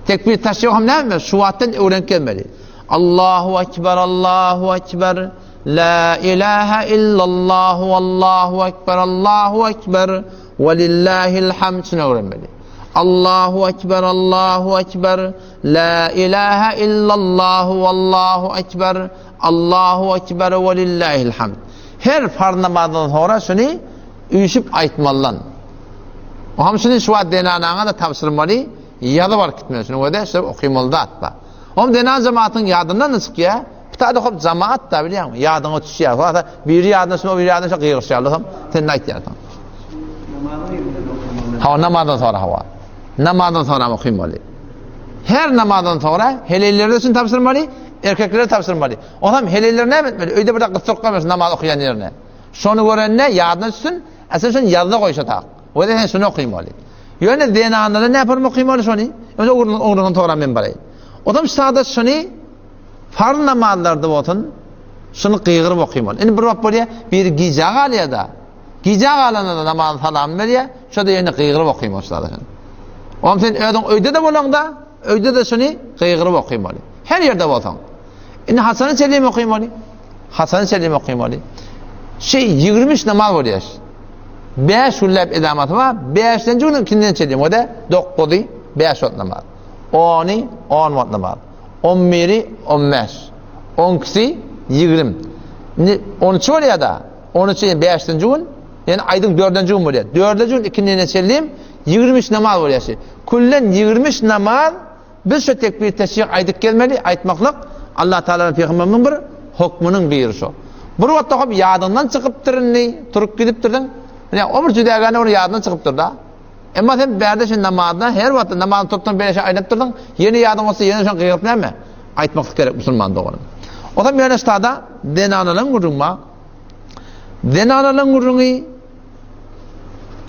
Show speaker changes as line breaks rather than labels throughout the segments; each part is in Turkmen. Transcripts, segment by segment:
Tekbir taşyk hem näme? Şu wagtdan öwrenip gelmeli. Allahu ekber, Allahu ekber. La ilahe illallah, Allahu ekber, Allahu ekber. Ve lillahil hamd şunu öwrenmeli. Allahu ekber, Allahu ekber. La ilahe illallah, Allahu ekber. Allahu ekber ve lillahil hamd. Her farz namazdan sonra şunu üýşüp aýtmalydan. O hem şuny şu wagt zenanaňa-da tabşyrmaly, ýazyp alyp gitmeli. Şuny göze şuny okymaly zat bar. Oň zenan jematyň ýadyndan-da çykýar. Bitada hop jemaat da bilýäňmi? Ýadyňa düşýär. Wasa biri ýadyna düşse, o biri ýadyna düşse gygyryşýarlar soň. Sen näme aýtýarsyň?
Namazyň yzynda okymaly.
Hawa, namazdan soňra hawa. Namazdan soňra okymaly. Her namazdan soňra heleýlere üçin tabşyrmaly, erkeklere tabşyrmaly. Onam heleýler näme etmeli? Öýde bir gysdyryp goýmasyn namaz okaýan ýerine. Şony görende ýadyna düşsün, a sen şony ýazda goý şo tak. Wede sen şony okymaly. Ýöne zenanlara näme forma okymaly şony? Öňe ugrundan soran men baraýyn. Odam sada şony farz namazlarda bolsun, şony gygyryp okymaly. Indi bir wagt bolýar, biri gijä galýar-da. Gijä galanda da namazyň salamyny berýär, şo-da ýene gygyryp okymaly sada şony. Oňam sen özüň öýde-de bolaňda, öýde-de şony gygyryp okymaly. Her ýerde bolsaň. Indi haçana çenli okymaly? Haçana çenli okymaly? Şey 23 namaz bolýar. 5 günläp edamasy bar. 5-nji günüň ikinden çenli o-da 9-y 5 wagt namaz. 10-y 10 wagt namaz. 11-i 15. 12-si 20. Indi 13 bolýar da. 13 ýene 5-nji gün, ýene aýdyň 4-nji gün bolýar. 4-nji gün ikindine çenli 23 namaz bolýar. Küllen 23 namaz Biz şu tekbir teşrik aýdyp gelmeli, aýtmaklyk Allah Taala we Pygamberimiziň bir hokmunyň biri şo. Bir wagtda hop ýadyňdan çykypdyr indi, turup gidipdirdiň. Ine, o bir jüdägäne bir ýadyňdan çykypdyr da. Emma sen bärde şu namazda her wagtda namazyny turupdan beýle aýlanyp durdyň, ýene ýadyň bolsa ýene şoň gygyryp näme? Aýtmaklyk gerek musulman doganym. O zaman ýöne ştada zenanalaryň gürrüňi bar. Zenanalaryň gürrüňi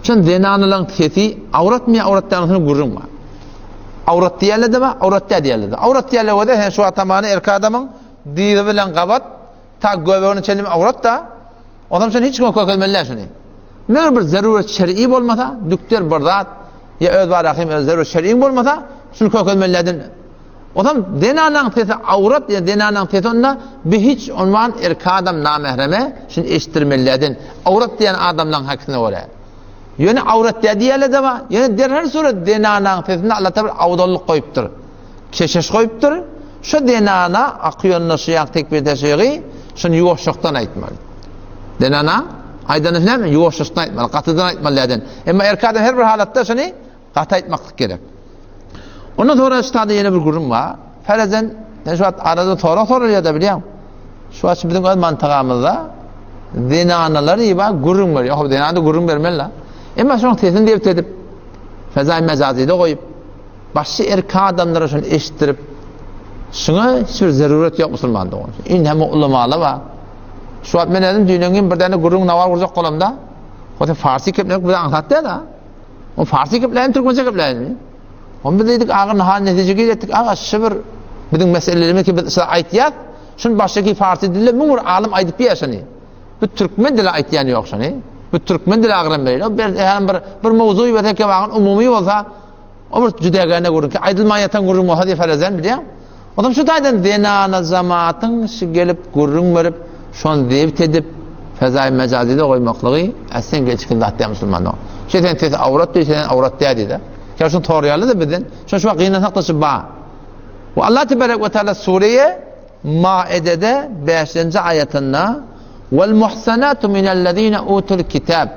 Şon zenanalaryň sesi awratmy ýa awrat dälmi gürrüň bar. Awrat diýerler-de bar, awrat däl diýerler-de. Awrat diýerler bolsa, sen şu atamany erkek adamyň dyzy bilen gabat, ta göbegine çenli awrat da. Ondan şony hiç kime kökezmeli däl şony. Meger bir zaruret şer'i bolmasa, dükder bir zat ýa öz barahym öz zaruret şer'iň bolmasa, şuny kökezmeli däl. Ondan zenanaň sesi awrat ýa zenanaň sesi onda bi hiç onman erkek adam namähreme şuny eşitdirmeli däl. Awrat diýen adamlaryň hakysına görä. Ýöne awrat däl diýerler-de bar. Ýöne derhal surat zenanaň sesinde Allah taala awdallyk goýupdyr. Keşeş goýupdyr. Şu zenana akyýonda şu ýak tekbir teşriği şuny ýuwaşjakdan aýtmaly. Zenana aýdanyny näme? Ýuwaşjakdan aýtmaly, gatydan aýtmaly däl. Emma erkek adam her bir halatda şuny gaty aýtmaklyk gerek. Ondan sonra şu taýda ýene bir gürrüň bar. Ferezen, sen şu wagt arada sorag sorulýar-da bilýäň. Şu wagt biziň öz mantygamyzda zenanalar iba gürrüň berýär. Ýok, zenana gürrüň bermeli la. Emma şoň sesini debit edip, fezai mejazyda goýup, başga erkek adamlara şony eşitdirip, şuňa hiç bir zarurat ýok musulman dogan. Indi hem ulamalar bar. Şu wagt men özüm düýnüň bir däne gürrüň nawar gurjak bolamda, o farsi geplemek bize aňsat däl ha. O farsi gepläýin, türkmençe gepläýinmi? Onda biz diýdik, agyr nahal netije geýetdik, aga şu bir biziň meselelerimiz ki biz size aýtýas, şuny başdaky farsi dilde müň bir alym aýdyp berýär şuny. Bu türkmen dili aýtýan ýok şuny. Bu türkmen dili agram berýär. O bir hem bir bir mowzuý berse ki wagyň umumy bolsa, o bir jüdägäne görün ki aýdylman ýatan gürrüň bolsa diýip farazen bilýän. Ondan şu taýdan zenana jamatyň şu gelip gürrüň berip, şony zebt edip, fezaý mejazyda goýmaklygy äslen gelşikli zat däl musulmanlar. Şu sen sesi awrat diýse, sen awrat däl diýdi. Ýa şunu torýarlar-da bizden. Şoň şu gynansak-da şu ba. We Allah tebarek we taala Sure Maidede 5-nji aýatynda Wal muhsanatu minellezine utul kitab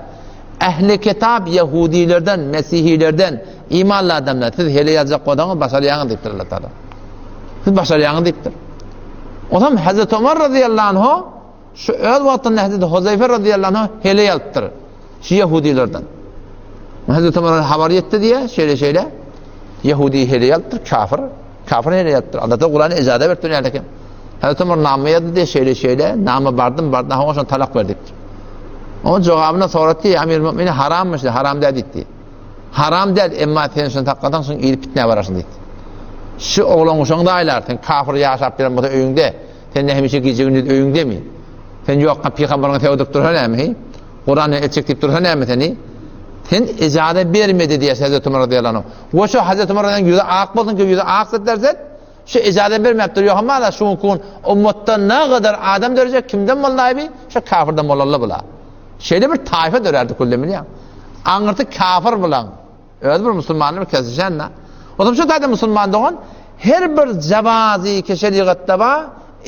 Ähli kitap ýehudilerden, mesihilerden imanly adamlar siz hele ýazjak bolsaňyz başarýaňyz diýipdir Allah Taala. Siz başarýaňyz diýipdir. Onam Hazreti Omar razyýallahu anhu şu öz wagtynda Hazreti Huzeyfe razyýallahu anhu hele ýazypdyr. Şu ýehudilerden. Hazreti Omar habar ýetdi diýe, şeýle şeýle. Ýehudi hele ýazypdyr, kafir. Kafir hele ýazypdyr. Allah Taala Kurany ejaza beripdir ýaly eken. Hazreti Omar nama ýazdy diýe, şeýle şeýle, nama bardym, bardym, ha şony talak ber diýipdir. Onuň jogabyna soratdy, Emir Mü'mini harammy, haram däl diýdi. Haram däl, emma sen şony saklasaň, şuň iri pitnä bararsyň diýdi. Şu oglan uşaň da aýlar, sen kafir ýaşap ýören bolsa öýüňde, sen ne hemişe gije gündiz öýüňdemi? Sen ýokka pygambaryňa seredip dursa näme, heý? Kurany el çek diýip dursa näme seni? Sen ejaza bermedi diýýär Hazreti Ömer razyýallahu anh. We şu Hazreti Ömer razyýallahu ýüzi ak bolsun ki, ýüzi ak zat şu ejaza bermäpdir. Ýok hamala şu gün ummatda nägadar adam dörejek kimden boldy aýby? Şu kafirden bolalla bula. Şeýle bir taýfa dörärdi külle bilýän. Aňyrty kafir bulan. Özi bir musulmanlar bir kesişen-de. O zaman şu taýda musulman dogan her bir jawazy ki şerigatda bar,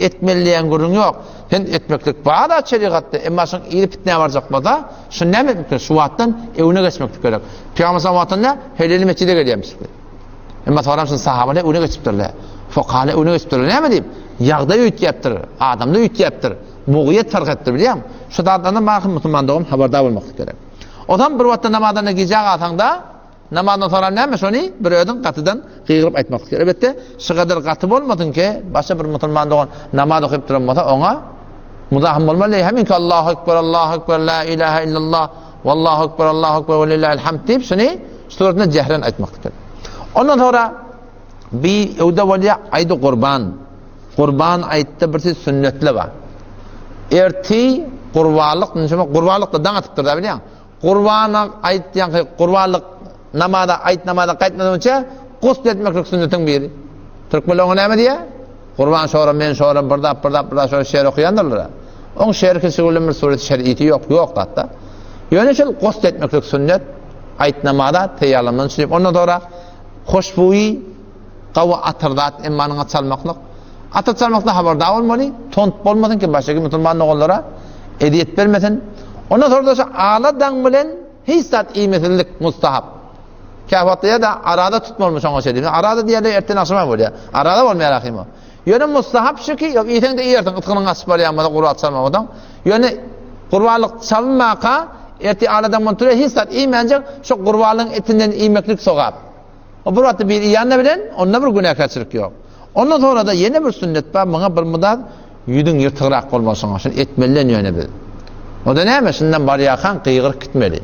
etmeli diýen gürrüň ýok. Sen etmeklik bar-da şerigatda, emma şoň iri pitnä barjak bolsa, şuny näme etmek gerek? Şu wagtdan öwüne geçmeklik gerek. Pygamber sallallahu aleyhi ve sellem heleli mesjide gelýärmiş. Emma soram şun sahabalar öwüne geçipdirler. Fukahalar öwüne geçipdirler. Näme diýip? Ýagdaý üýtgäpdir, adamlar üýtgäpdir. Mugyýet fark etdir bilýäňmi? Şu zatlardan mahym musulman dogan habardar bolmaklyk gerek. O zaman bir wagtda namazdan gijä galsaň-da, namazdan soňra näme şony bir özüň gatydan gygyryp aýtmak gerek. Elbetde, şu gadar gaty bolmasyn ki, başga bir musulman dogan namaz okyp duran bolsa, oňa muzahym bolmaly. Heminki Allahu ekber, Allahu ekber, la ilaha illallah, wallahu ekber, Allahu ekber, we lillahil hamd diýip şuny suratynda jehren aýtmak gerek. Ondan soňra bi öwde bolýar aýdy gurban. Gurban aýtda bir söz sünnetli bar. Erti gurbanlyk, nişeme gurbanlykda daň atypdyr da bilýän. Gurban aýt ýaňky gurbanlyk namaza aýt namaza gaýtmadan önçe gusl etmeklik sünnetiň biri. Türkmenler oňa näme diýýär? Gurban şora men şora bir zat bir zat bir zat şora şer okaýandyrlar. Oň şer kişi bir suret şeriti ýok, ýok zatda. Ýöne şol gusl etmeklik sünnet aýt namaza taýýarlanmaly üçin. Ondan sonra hoşbuý Gawy atyr zat emmanyňa çalmaklyk. Atyr çalmakda habardar bolmaly, tont bolmasyn ki başga musulman doganlara ezýet bermesin. Ondan sonra da şu ala daň bilen hiç zat iýmesizlik mustahap. Käwagtda ýa-da arada tutmalymy şoňa şeýle. Arada diýende erten agşama bolýar. Arada bolmaýar ahym o. Ýöne mustahap şu ki, ýok iýseň de iýersiň, ysgynyň gaçyp barýan bolsa gurbat çalmagyň. Ýöne gurbanlyk çalynmaka erti ala daň bilen hiç zat iýmänjek şu gurbanlygyň etinden iýmeklik sogap. O bir wagtda bir iýende bilen onda bir günäkärçilik ýok. Ondan sonra-da ýene bir sünnet bar, muňa bir mudar ýüzüň ýyrtygrak bolmaly şoňa, şuny etmelilen ýöne biz. O-da näme, şundan barýarkaň gygyryp gitmeli.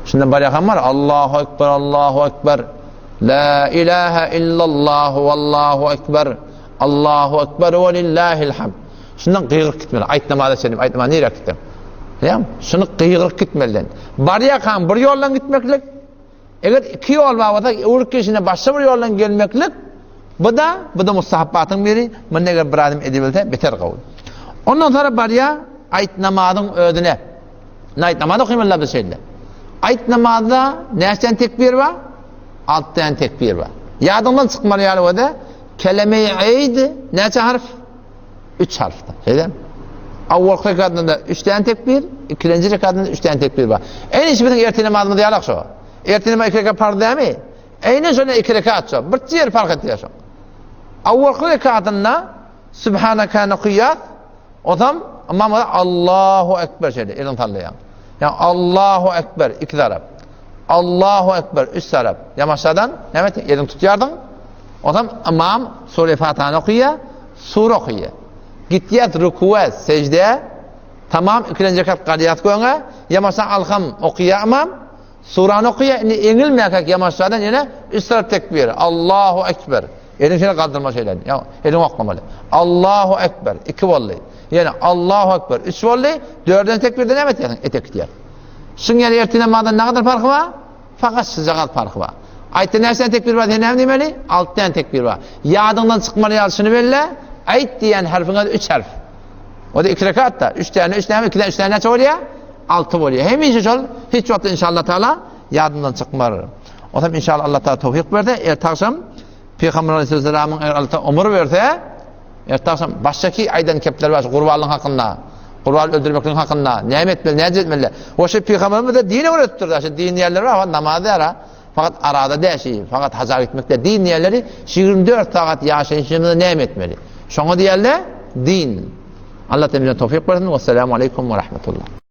Şundan barýarkaň bar, Allahu ekber, Allahu ekber, la ilaha illallah, wallahu ekber, Allahu ekber we lillahil hamd. Şundan gygyryp gitmeli. Aýt namaza çenli, aýt namaza nirä gitdiň? Bilýäňmi? Şuny gygyryp gitmelilen. Barýarkaň bir ýoldan gitmeklik, Eger iki ýol bar bolsa, öwrüp gelşine başga bir ýoldan gelmeklik, bu-da, bu-da mustahapbatyň biri, muny eger bir adam edebilse, beter gowy. Ondan sonra barýar, aýt namazyň özüne. Aýt namaz okymylar biz şeýle. Aýt namazda näçe tekbir bar? 6 tane tekbir bar. Ýadyňdan çykmaly ýaly bolsa, keleme-i eýd näçe harf? Üç harfda. Şeýle. Awwalky rekatynda üç tane tekbir, ikinji rekatynda üç tane tekbir bar. Eýni şu biziň ertir namazymyz ýalak şo. Ertir namaz iki rekat parz dämi? Eýni şonda iki rekat şo. Bir ýer fark etýär şo. Awwalky rekatynda Subhanaka okýar. Onam imam Allahu ekber şeýle elini sallaýar. Ýa Allahu ekber iki tarap. Allahu ekber üç tarap. Ýamaşadan näme etýär? Elini tutýardyň. Onam imam sure Fatihany okýar, sure okýar. Gitýär rukuwa, sežde, tamam ikilenji rekat galýar göňe, ýamaşa alham okýar imam, surany okýar, indi eňilmäkäk ýamaşadan ýene üç tarap tekbir. Allahu ekber. Elini şeýle galdyrma şeýle. Ýa elini oklamaly. Allahu ekber. Iki boldy. Ýene Allahu ekber. Üç boldy. Dördünji tekbirde näme etýärsiň? Etek gitýär. Şuň ýaly ertir namazdan nägadar parhy bar? Fakat şujagaz parhy bar. Aýtda näçe tane tekbir bar, sen näme diýmeli? 6 tane tekbir bar. Ýadyňdan çykmaly ýaly şuny belle, aýt diýen harfyň özi 3 harf. O da 2 rekat da, 3 tane, 3 tane, 2 tane, 3 tane näçe bolýar? 6 bolýar. Hemişe şol hiç wagt inşallah taala ýadymdan çykmar. O zaman inşallah Allah taala towfik berse, erte akşam Peygamber aleyhisselamyň eger Allah taala ömür berse, Erte agşam başdaky aýdan kepler bar, gurbanlyk hakynda, gurban öldürmekligiň hakynda, näme etmeli, näce etmeli. O şey pygamberimiz de din öwretipdir. Şu din diýenler bar, namaz diýär, fakat arada däşi, fakat haja gitmek de din diýenleri 24 sagat ýaşaýşymyzda näme etmeli. Şoňa diýerler din. Allah temizden towfik bersin. Wesselamu aleýkum we rahmetullah.